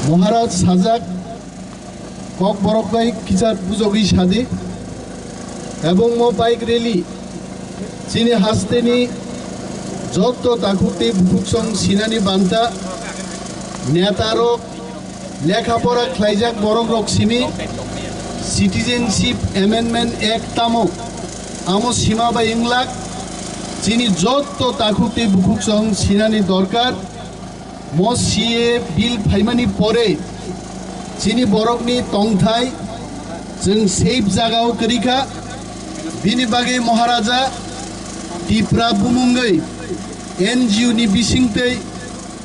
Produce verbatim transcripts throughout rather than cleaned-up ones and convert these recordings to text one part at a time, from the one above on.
Maharaj sajak, Kokborok bai kichar bujogwi sadi, ebong mo bike rally chini hasteni jotto takhuk tei bukhuksong sinani banta, netarok, lekha pora khlaijak borokrok simi, Citizenship Amendment Act tamo, amo sima bai wnglak, chini jotto takhuk tei bukhuksong sinani dorkar. Mo C A A bill phaimani pore chini borokni tongthai chwng safe jagao kwrwi kha. Bini bagwi Maharaja Tipra bumungwi N G O ni bisingtwi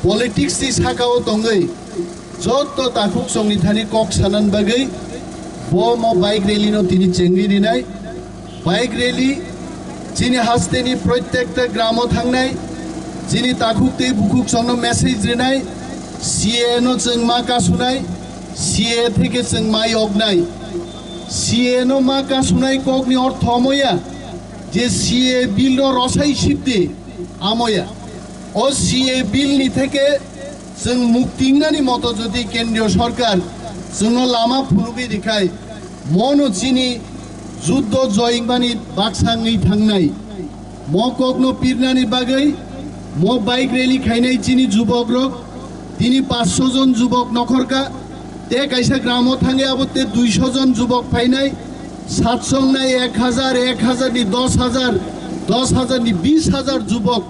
politics ni sakao tongwi jotto takhuk songni thani kok sanani bagwi bo mo bike rally no tini chengwi rinai. Bike rally, chini hasteni protekta gramo thangnai, chini takhuk tei bukhuk songno message rinai, C A A no chwng ma kasunai, C A A theke chwng mai oknai. C A A no ma kasunai kokni ortho omoya je C A A bill no rosai sibdi amoya. O C A A bill ni theke chwng mukti wngnani moto jodi kendriyo sorkar chwngno lama phunugwi rikhai, mono chini juddo joyingmani baksa wngwi thangnai. Mo kokno pirnani bagwi mo bike rally khainai chini jubokrok, tini paanch sho jon jubok nokhorka, te kaisa gramo thangwi abo te dui sho jon jubok phainai, sat sho wngnai ek hajar, ek hajar ni dos hajar, dos hajar ni bis hajar jubok.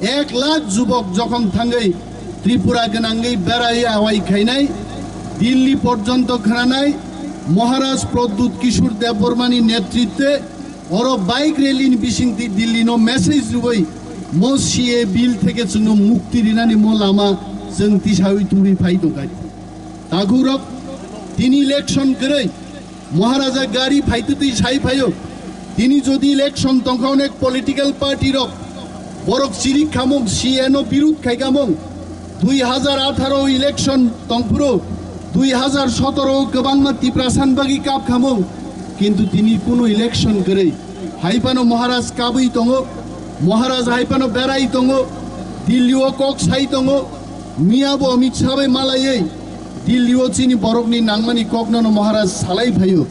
Ek lakh jubok jokhon thangwi Tripura gwnangwi berai awai khainai, Delhi porjonto khwnanai, Maharaj Pradyut Kishore Debbarmani netritwe oro bike rally ni bisingtwi Delhi no message rwui mo C A A bill theke chwngno mukti rinani mo lama chwng tisawi tubui phai tongkha. Takhurok tini election kwrwi Maharaja gari phaitwi sai phaio. Tini jodi election tongkha onek political party rok borok chirik khamung C A A no birud khai khamung. Dui hajar atharo election tongphuru, dui hajar sotoro kwbangma Tiprasan bagwi kap khamung. Kintu tini kunu election kwrwi. Haipano Maharaj kabwi tongo, Maharaj haipano berai tongo, Delhi o kok sai tongo, miya bo Amit Shah bai malaiwi Delhi o chini borokni nangmani kokno no Maharaj salai phaio.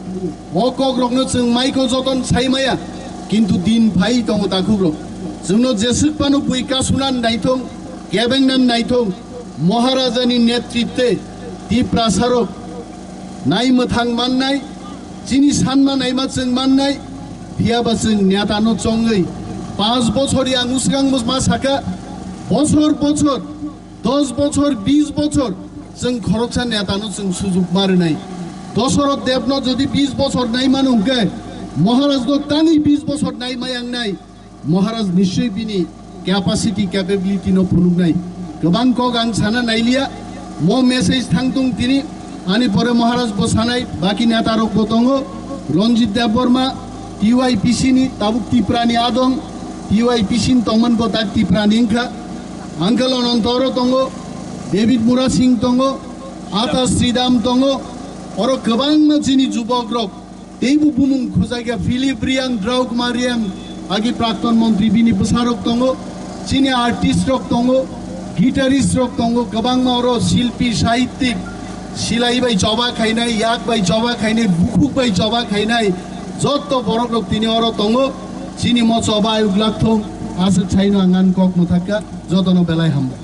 O kokrokno chwng maiko joton sai maya, kintu din phai tongo takhukrok. Chwngno jeswk phano bui kasunan naithong, kebengnan naithong, Maharajani netritwe Tiprasarok nai mwthang mannai, chini sanma naima chwng mannai, phiyaba chwng netano chongwi panch bochor yang usgang ma saka, bochor bochor, dos bochor, bis bochor chwng khoroksa netano chwng sujuk ma rwnai. Dosoroth Debno jodi bis bochor nai mano hwnkhe, Maharajno tangwi bis bochor nai ma yang nai. Maharaj nischoi bini capacity, capability no phunuknai. Kwbang kok ang sana nailiya, mo message thangtung tini, ani pore Maharaj bo sanai, baki neta rok bo tongo, Ranjit Debbarma, T Y P C ni, tabuk Tipra ni adong, T Y P C ni tongman bo tak Tipra ni wngkha, Uncle Ananta oro tongo, David Murasing tongo, Ata Sridham tongo, oro kwbangma chini jubok rok, Teibo bumung khujagya Philip Riang, Draukma Riang, agi prakton montri bini bwsarok tongo, chini artist rok tongo, guitarist rok tongo, kwbangma oro silpi, sahittik, silai bai choba khainai, yak bai choba khainai, bukhuk bai choba khainai, jotto borok rok tini oro tongo, chini mo choba ayuk lak thung, aswk saino ang ani kok mwthakka, jotono belai hambai.